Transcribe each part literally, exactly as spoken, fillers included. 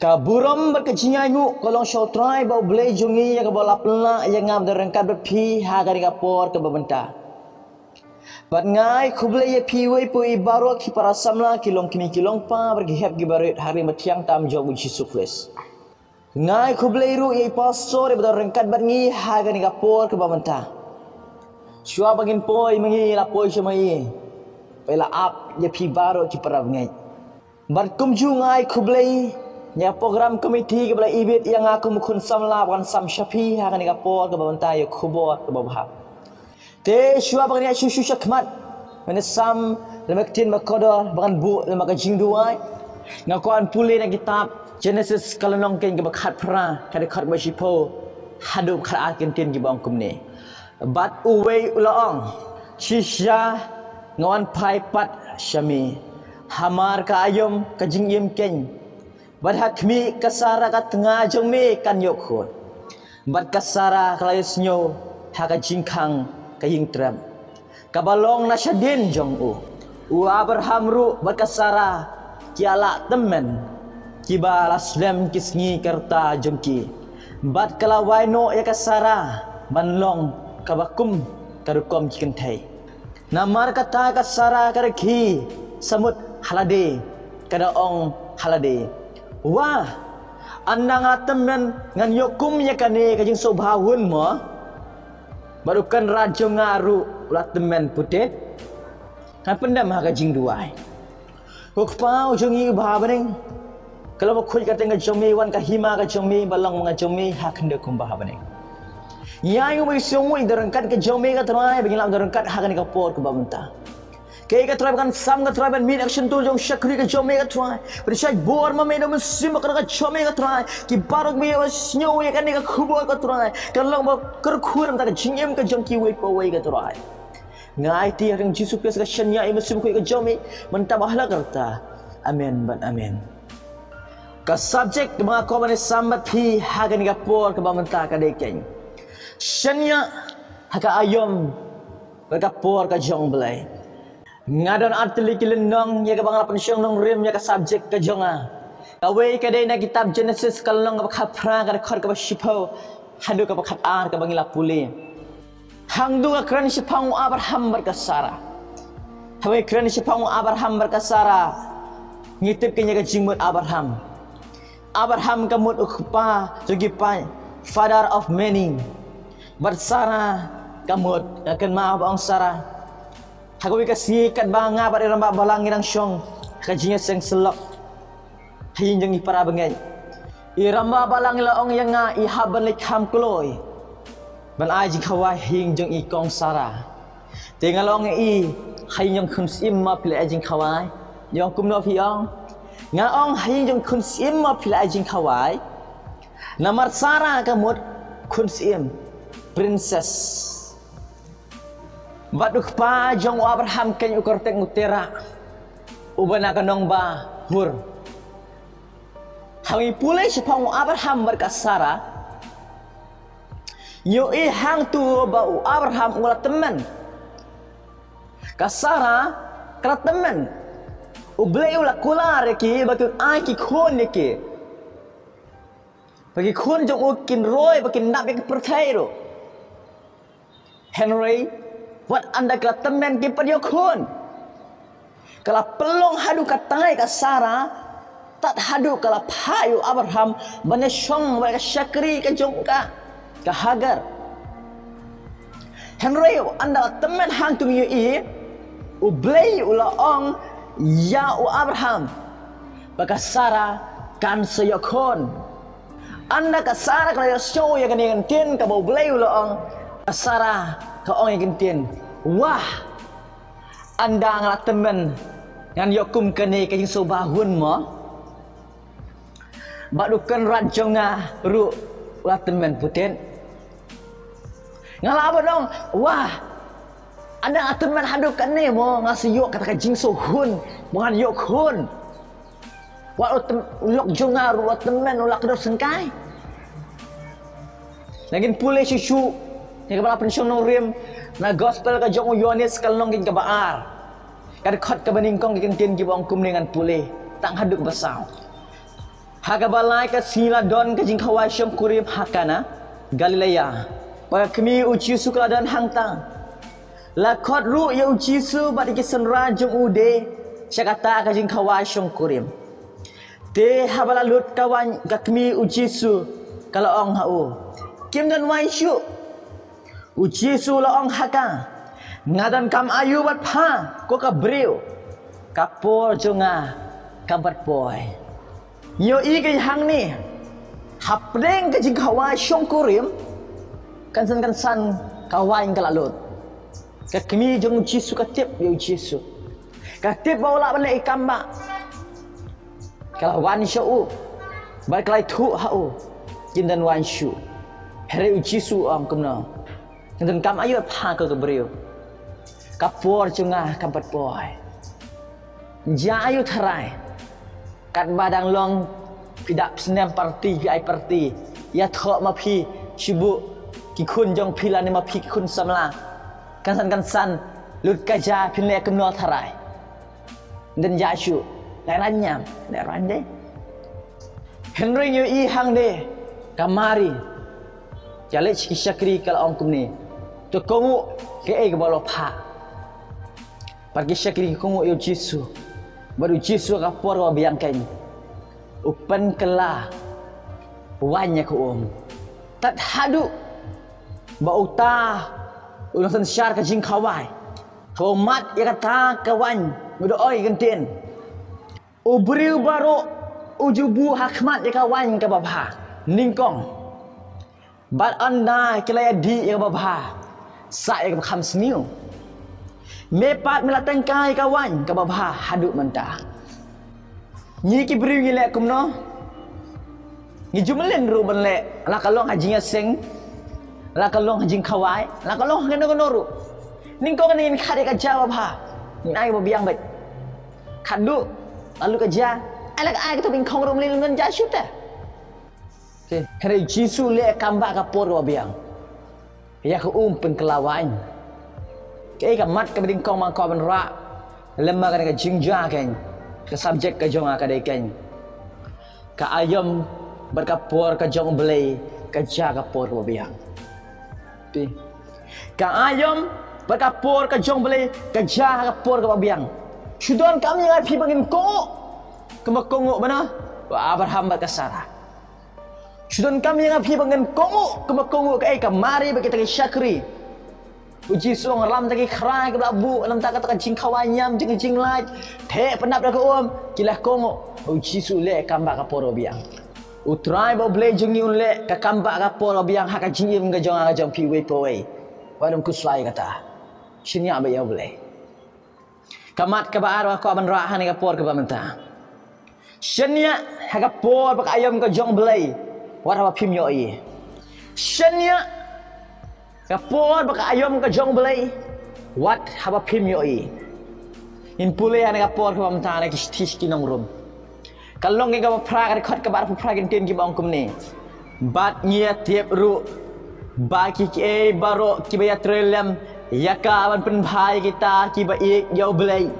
Ka burom bad ka jingaiñguh ka long sha U Trai ba U Blei jong ngi, ïa kaba la pynlah ïa nga ban don ryngkat bad phi ha kane ka por kaba mynta. Bad nga ai khublei ïa phi uwei pa uwei baroh ki para samla, ki longkmie ki longkpa bad ki hep ki barit ha ka ri mathiang tam jong U Jisu Khrist. Nga ai khublei ruh ïa i pastor ba don ryngkat bad ngi ha kane ka por kaba mynta. Shuwa ba ngin poi ma ngi, la poi sha ma ngi, ba la ap ïa phi baroh ki para bangeit. Bad kumjuh nga ai khublei ïa ka program committee kaba la ibit ïa nga kum u khun samla ban sam sha phi ha kane ka por kaba mynta ïa ka khubor kaba bha. Te shuwa ba ngan ïaid shuh shuh sha khmat, ngan sam lem ka ktien ba kordor ba ngan buh lem ka jingduwai. Nga kwah ban pule na ka kitab Genesis ka lynnong kaba khatphra, ka dkhot kaba shiphew haduh khatar, ki ktien kiba ong kumne. Bad uwei u la ong, shisha nga wan phai pat sha me, hamar ka aïom ka jingim keiñ, bad ha khmih ka Sara ka tnga jong me kan ïoh khun. Bad ka Sara ka la ïohsngew ha ka jingkhang ka ïingtrep kaba long na shadien jong u. U Abraham ruh bad ka Sara ki la tymmen kiba la slem ki sngi ka rta jong ki. Bad ka la wai noh ïa ka Sara ban long kaba kum ka rukom ki kynthei. Namar kata ka Sara ka da khie samut ha lade, ka da ong ha lade, wah, ynda nga la tymmen ngan ïoh kum ïa kane ka jingsngewbha hun mo? Bad u kynrad jong nga ruh u la tymmen putit. Ngan pyndem ha ka jingduwai. Ko Kpa u jong ngi uba ha bneng, ka long ba khuid ka kyrteng ka jong me, wan ka hima ka jong me, ba long ma nga jong me ha khyndiat kumba ha bneng. Ngi ai nguh ba ngi sngewnguh ïa ka don ryngkat ka jong me ko Trai, ba ngi lah don ryngkat ha kane ka por kaba mynta. Kaei ko Trai ba ngan sam ko Trai ban mih na ka shyntur jong u shakri ka jong me ko Trai. Pynshai bor ma me da u Mynsiem Bakhuid ka jong me ko Trai. Ki baroh kiba ïohsngew ïa kane ka khubor ko Trai, kan long ba kyrkhu na ka bynta ka jingim ka jong kiwei pa wei ko Trai. Nga aiti ha ka kyrteng Jisu Khrist ka shaniah ïa u Mynsiem Bakhuid ka jong me mynta bad ha la karta. Amen bad amen. Ka subject kaba nga kwah ban sam bad phi ha kane ka por kaba mynta ka dei keiñ shaniah ha ka aïom bad ka por ka jong U Blei. Nga don artylli ki lynnong ïa kaba nga la pynshong nongrim ïa ka subject ka jong nga. Kawei ka dei na ka kitab Genesis ka lynnong kaba khatphra, ka dkhot kaba shiphew haduh kaba khatar kaba ngi la pule. Hangto ka kren shaphang u Abraham bad ka Sara. Haba ngi kren shaphang u Abraham bad ka Sara, ngi tip keiñ ïa ka jingmut Abraham. Abraham ka mut u kpa jong ki paid, father of many. Bad Sara ka mut, nga kynmaw ba ong Sara, ha kawei ka sngi katba nga bad i rangbah balang ngi dang shong ha ka jingïaseng syllok ha ïing jong i para bangeit, i rangbah balang i la ong ïa nga i hap ban leit kham kloi ban ai jingkhawai ha ïing jong i kong Sara. Te nga la ong ïa i, ha ïing jong khun syiem ma phi la ai jingkhawai? I ong kumno phi ong? Nga ong ha ïing jong khun syiem ma phi la ai jingkhawai? Namar Sara ka mut khun syiem, princess. Bad u kpa jong u Abraham keiñ u kyrteng u Terah, uba na ka nongbah Ur. Haba ngi pule shaphang u Abraham bad ka Sara, ngi ïohi hangto ba u Abraham u la tymmen. Ka Sara ka la tymmen. U Blei u la kular ïa ki ba kin ai ki khun ïa ki. Ba ki khun jong u kin roi, ba kin nap ïa ka pyrthei ruh. Hynrei wat ynda ki la tymmen kim pat ïoh khun. Ka la pynlong haduh katta ka Sara, tad haduh ka la phah ïa u Abraham ban ïashong bad ka shakri ka jong ka, ka Hagar. Hynrei ynda la tymmen hangto ngi ïohi, U Blei u la ong ïa u Abraham ba ka Sara kan sa ïoh khun. Ynda ka Sara ka la ïohsngew ïa kane ka ktien kaba U Blei u la ong, ka Sara ka ong ïa ka ktien, wah, ynda nga la tymmen ngan ïoh kum kane ka jingsngewbha hun mo? Bad u kynrad jong nga ruh u la tymmen putit. Nga lah ban ong, wah, ynda nga tymmen haduh kane mo, nga sa ïoh kata ka jingsngewhun ba ngan ïoh khun. Wat u tym-, u lok jong nga ruh u la tymmen, u la kdew syngkai. Lada ngin pule shuh shuh ïa kaba la pynshong nongrim na gospel ka jong u Ïoannis ka lynnong kaba ar, ka dkhot kaba nyngkong, ki ktien kiba ong kumne, ngan pule tang haduh kaba saw. Ha kaba lai ka sngi la don ka jingkhawai shongkurim ha Kana, Galilea. Bad ka kmie u Jisu ka la don hangta. La khot ruh ïa u Jisu bad ïa ki synran jong u de sha kata ka jingkhawai shongkurim. Te haba la lut ka waiñ, ka kmie u Jisu ka la ong ha u, "Kim don waiñ shuh." U Jisu u la ong ha ka, "Nga donkam aïu bad pha, ko ka briew? Ka por jong nga kam pat poi." Ngi ïohi ka hangne, hapdeng ka jingkhawai shongkurim, kynsan kynsan ka waiñ ka la lut. Ka kmie jong u Jisu ka tip ïa u Jisu. Ka tip ba u lah ban leh kam ba. Ka la wan sha u bad ka la ïathuh ha u, "Kim don waiñ shuh." Hynrei u Jisu u ong kumno? "Nga donkam aïu bad pha, ko ka briew? Ka por jong nga kam pat poi." Jia aïu tharai? Katba dang long phi da snem party, phi ai party, ïathuh ma phi shu buh ki khun jong phi lane ma phi ki khun samla. Kynsan kynsan lut ka jia, phin leh kumno tharai? Don jia shuh, leh raiñ niam, leh raiñ de. Hynrei ngi ïohi hangne, ka Mari, ka leit sha ki shakri ka la ong kumne, "To kohnguh kaei kaba la phah." Bad ki shakri ki kohnguh ïa u Jisu. Bad u Jisu ha ka por kaba biang kein, u pynkylla waiñ ïa ka um. Tad haduh ba uta u nongsynshar ka jingkhawai, haba u mad ïa kata ka waiñ, u da ong ïa ka ktien, "U briew baroh u ju buh ha khmat ïa ka waiñ kaba bha, nyngkong. Bad ynda ki la ïa dih ïa kaba bha, sah ïa kaba kham sniew. Me pat me la tyngkai ïa ka waiñ kaba bha haduh mynta." Ngi ki briew ngi leh kumno? Ngi ju mlien ruh ban leh, la ka long ha jingïaseng, la ka long ha jingkhawai, la ka long ha kano kano ruh. Nyngkong ngin khot ïa ka jia ba bha, ngin ai ba biang beit. Khadduh la lut ka jia, ai la ka ai kato ba nyngkong ruh, mlien don jia shuh te. Te hynrei u Jisu u leh kam ba ka por kaba biang. Ïa ka um pynkylla waiñ. Kaei ka mat kaba nyngkong ba nga kwah ban rah lem bad kane ka jingjia kein, ka subject ka jong nga ka dei kein, ka aïom bad ka por ka jong U Blei ka jia ha ka por kaba biang. Te ka aïom bad ka por ka jong U Blei ka jia ha ka por kaba biang. Shu donkam ïa nga phi ba ngin kohnguh kumba kohnguh bana u Abraham bad ka Sara. Shu donkam ïa nga phi ba ngin kohnguh kumba kohnguh kaei, ka Mari bad kita ki shakri. U Jisu u ong, lam ta ki khrai kiba la buh, lam ta kata ka jingkhawai niam, jing, jinglait, theh pyndap da ka um, ki la kohnguh. U Jisu u leh kam ba ka por kaba biang. U Trai bad U Blei jong ngi un leh ka kam ba ka por kaba biang ha ka jingim ka jong nga ka jong phi uwei pa uwei. Wat ym khuslai kata. Shaniah beit ïa U Blei. Ka mat kaba ar ba nga kwah ban rah ha kane ka por kaba mynta. Shaniah ha ka por bad ka aïom ka jong U Blei wat haba phim ïohi. Shaniah ha ka por bad ka aïom ka jong U Blei wat haba phim ïohi. Ngin pule ha kane ka por kaba mynta na ki shithi sha ki nong Rom. Ka lynnong kaba phra, ka dkhot kaba arphew phra, ki ktien kiba ong kumne. Bad ngi ïa tip ruh ba ki, kiei baroh kiba ïatrei lem ïa ka ban pynbha ïa kita kiba ïeit ïa U Blei,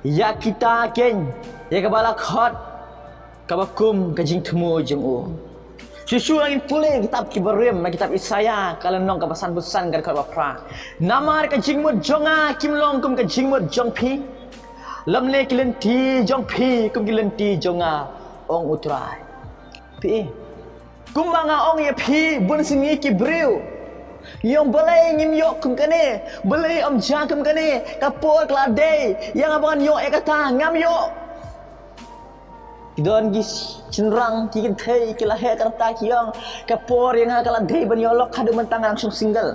ïa kita kein ïa kaba la khot kaba kum ka jingthmu jong u. Shuh shuh ngin pule kitab ki Barim, na kitab Isaïah, ka lynnong kaba sanphew san, ka dkhot ba phra. Namar ka jingmut jong nga kim long kum ka jingmut jong phi, lymne ki lynti jong phi kum ki lynti jong nga, ong U Trai. Phi, kumba nga ong ïa phi bun sngi ki briew, ngi ong balei ngim ïoh kum kane, balei ym jia kum kane, ka por ka la dei ïa nga ban ïoh ïa kata, ngam ïoh. Ki don ki shynrang, ki kynthei, ki la heh ka rta, ki ong, ka por ïa nga ka la dei ban ïoh lok, haduh mynta nga dang shong single.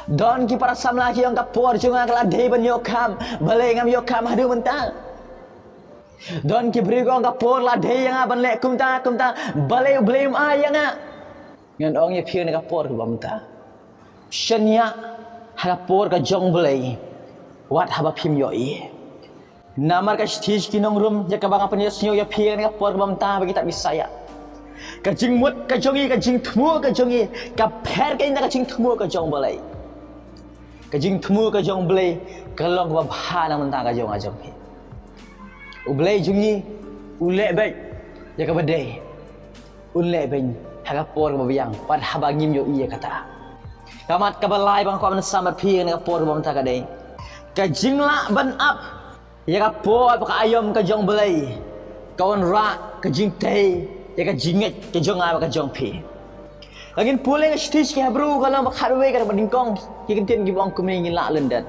Don ki para samla ki ong, ka por jong nga ka la dei ban ïoh kam, balei ngam ïoh kam haduh mynta. Don ki briew ki ong, ka por la dei ïa nga ban leh kumta kumta, balei U Blei um ai ïa nga. Ngan ong ïa phi ha kane ka por kaba mynta, shaniah ha ka por ka jong U Blei wat haba phim ïohi. Namar ka shithi sha ki nong Rom ïa kaba nga pynïasngew ïa phi ha kane ka por kaba mynta, ba kitab Isaïah, ka jingmut ka jong ngi, ka jingthmu ka jong ngi, ka pher kein da ka jingthmu ka jong U Blei. Ka jingthmu ka jong U Blei ka long kaba bha na ka bynta ka jong nga jong phi. U Blei jong ngi u leh beit Ïa kaba dei, un leh beiñ ha ka por kaba biang, bad haba ngim ïohi ïa kata. Ka mat kaba lai ba nga kwah ban sam bad phi ha kane ka por kaba mynta ka dei, ka jinglah ban ap ïa ka por bad ka aïom ka jong U Blei ka wanrah ka jingtei ïa ka jingngeit ka jong nga bad ka jong phi. Lada ngin pule ha ka shithi sha ki Hebru ka lynnong ba khatwei ka dkhot ba nyngkong, ki kyntien kiba ong kumne, ngin lah lyndet.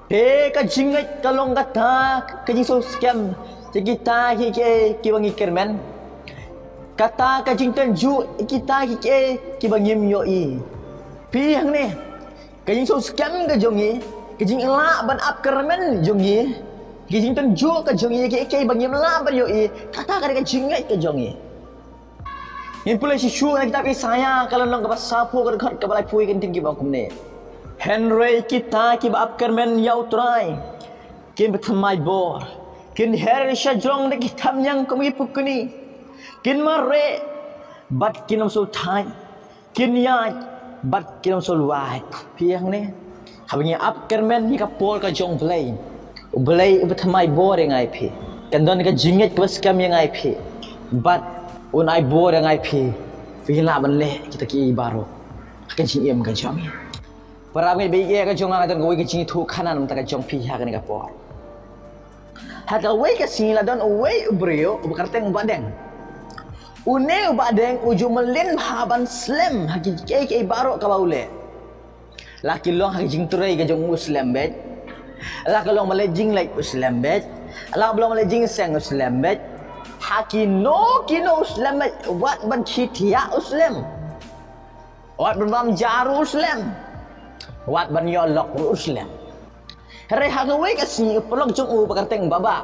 Te ka jingngeit ka long kata ka jingsngewskhem ïa kita kiei kiei kiba ngi kyrmen, kata ka jingtynjuh ïa kita kiei kiei kiba ngim ïohi. Phi, hangne ka jingsngewskhem ka jong ngi, ka jinglah ban ap kyrmen jong ngi, ka jingtynjuh ka jong ngi ïa kiei kiei kiba ngim lah ban ïohi, kata ka dei ka jingngeit ka jong ngi. Ngin pule shisha na kitab Isaïah ka lynnong kaba sawphew ka dkhot kaba laiphew, ki kyntien kiba ong kumne: Hynrei kita kiba ap kyrmen ïa U Trai kin bthymmai bor, kin her shajrong da ki thapniang kum ki pukni, kin mareh bad kin ym sngewthait, kin ïaid bad kin ym sngewlwait. Phi, hangne haba ngi ap kyrmen ïa ka por ka jong U Blei, U Blei u bthymmai bor ïa nga ïa phi. Kan don ka jingngeit kaba skhem ïa nga ïa phi, bad un ai bor ïa nga ïa phi, phi lah ban leh kita kiei baroh ha ka jingim ka jong ngi. Para bangeit ba ïeit ka jong nga, ka don kawei ka jingïathuhkhana na ka bynta ka jong phi ha kane ka por. Ha kawei ka sngi la don uwei u briew uba kyrteng u Bahdeng. Une u Bahdeng u ju mlien bha ban slem ha kiei kiei baroh kaba u leh. La ki long ha ka jingtrei ka jong u, u slem beit. La ka long ban leit jingleit, u slem beit. La ka long ban leit jingseng, u slem beit. Ha kino kino u slem beit, wat ban khie thiah u slem. Wat ban bam ja ruh u slem. Wat ban ïoh lok ruh u slem. Hynrei ha kawei ka sngi u paralok jong u ba kyrteng Baba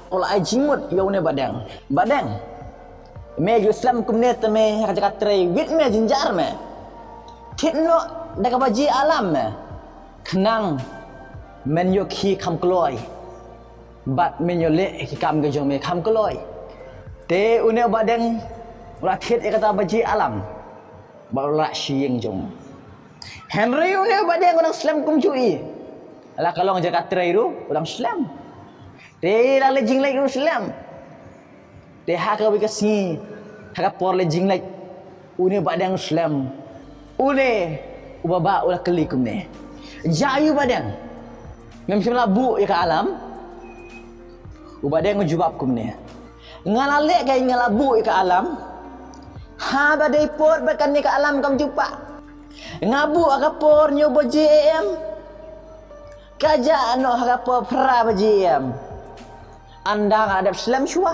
u la ai jingmut ïa une u Bahdeng. Bahdeng, me ju slem kumne te me ha ka jaka trei, wit me jynjar me. Thied noh da kaba jia lam me, khnang men ïoh khie kham kloi, bad men ïoh leh ki kam ka jong me kham kloi. Te une u Bahdeng u la thied ïa kata ba jia lam bad u la rah sha ïing jong u. Hynrei une u Bahdeng u dang slem kumjuh i. La ka long jaka trei ruh u dang slem. Te la leit jingleit ruh u slem. Te ha kawei ka sngi, ha ka por leit jingleit, une u Bahdeng u slem. Une u Baba u la kylli kumne: Ja aïu Bahdeng, mem shym la buh ïa ka alam? U Bahdeng u jubab kumne: Nga la leh, nga la buh ïa ka alam. Haba dei por bad kane ka alam kam ju pah. Nga buh ha ka por hynñiew baje A M. Ka jah noh ha ka por phra baje A M. Ynda nga la dep slem shuwa.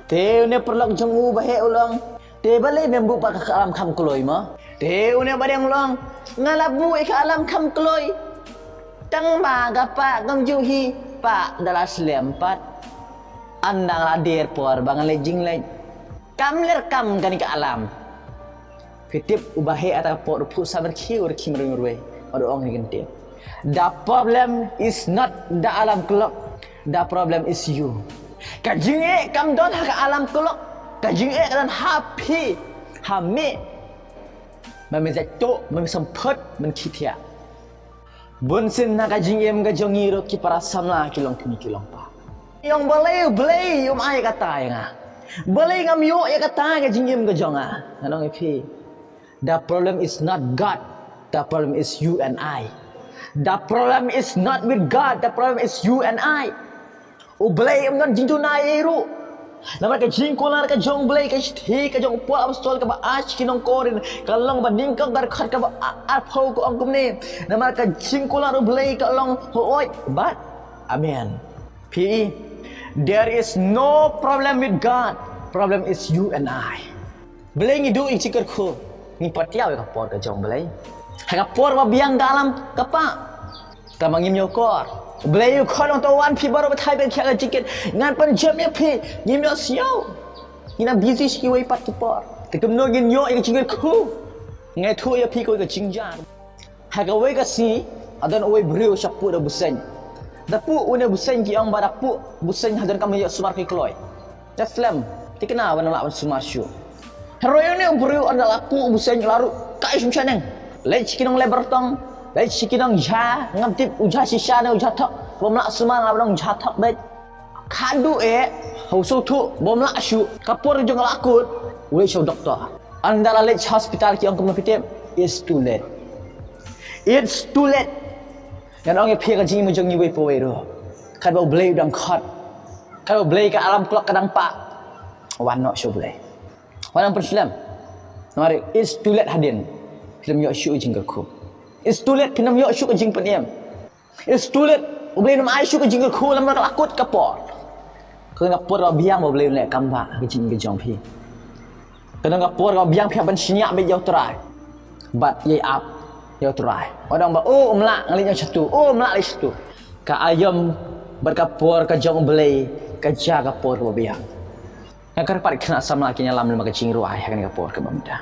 Te une u paralok jong u ba heh u la ong: Te balei mem buh pat ka alam kham kloi mo? Te une u Bahdeng u la ong: Nga la buh ïa ka alam kham kloi, tang ba ka pah kumjuh hi, pah da la slem pat. Ynda nga la dier por ba ngan leit jingleit, kam leh kam kane ka alam. Phi tip u ba heh ha kata ka por u phuh samrkhie, u rkhie marwei marwei, u ong kine ki kyntien: The problem is not the alarm clock. The problem is you. Ka jingeh kam don ha ka alarm clock. Ka jingeh ka don ha phi, ha me. Ba me jait tuh, ba me symphut ban khie thiah. Bunsien na ka jingim ka jong ngi ruh ki para samla ki long kmie ki long kpa, ngi ong: Balei, balei um ai kata ïa nga? Balei ngam ïoh ïa kata ha ka jingim ka jong nga? Ngan ong ïa phi, the problem is not God, the problem is you and I. The problem is not with God, the problem is you and I. U Blei um don jingduna ïa i ruh. Namar ka jingkular ka jong U Blei, ka shithi ka jong u Paul Apostol kaba ai sha ki nong Korinth, ka lynnong ba nyngkong ka dkhot kaba a-, arphew ka ong kumne: Namar ka jingkular U Blei ka long hooid bad amen. Phi, there is no problem with God. Problem is you and I. Balei ngi duh ïa ka jingkyrkhu? Ngi patiaw ïa ka por ka jong U Blei. Ha ka por ba biang ka alarm ka pah, tangba ngim ïoh kor. U Blei u khot long, to wan phi baroh, batai bad khie ka jingkit, ngan pynjem ïa phi. Ngim ïoh sngew. Ngi nang busy sha kiwei pat ki por. Te kumno ngin ïoh ïa ka jingkyrkhu? Nga ïathuh ïa phi kawei ka jingjar. Ha kawei ka sngi, la don uwei u briew u shah puh da u bseiñ. Da puh une u bseiñ, ki ong ba da puh u bseiñ ha donkam ban ïoh sumar ki kloi. Te slem, thikna ban lah ban sumar shuh. Hynrei une u briew ynda la puh u bseiñ la ruh kai shong shaneng. Leit sha ki nong labour tong, leit sha ki nong jha, ngam tip u jha shisha ne u jha thok. Bym lah sumar, nga la ban ong jha thok beit. Khadduh eh, Hau shu tu bom lah shu ka por jong la kut. Wei shu doktor. Ynda la leit hospital ki ong kumno phi tip? It's too late. It's too late. Ngan ong ïa phi ka jingim jong ngi wei pa wei ruh. Katba U Blei u dang khot. Katba U Blei ka alarm clock ka dang pah. Wan noh sha U Blei. Wan nang pynslem. Namar it's too late hadien. Phi nym ïoh shuh ka jingkyrkhu. It's too late phi nym ïoh shuh ka jingpynim. It's too late. U Blei u nym ai shuh ka jingkyrkhu namar ka la kut ka por. Ka don ka por kaba biang ba U Blei un leh kam bha ha ka jingim ka jong phi. Ka don ka por kaba biang phi hap ban shaniah beit ïa U Trai. Bad ïai ap ïa U Trai. Wat ong ba, "Oh, um lah, nga leit noh shatu. Oh, um lah leit shatu." Ka aïom bad ka por ka jong U Blei ka jia ka por kaba biang. Nga kyrpad khynnah samla kin ïalam lem ka jingrwai ha kane ka por kaba mynta.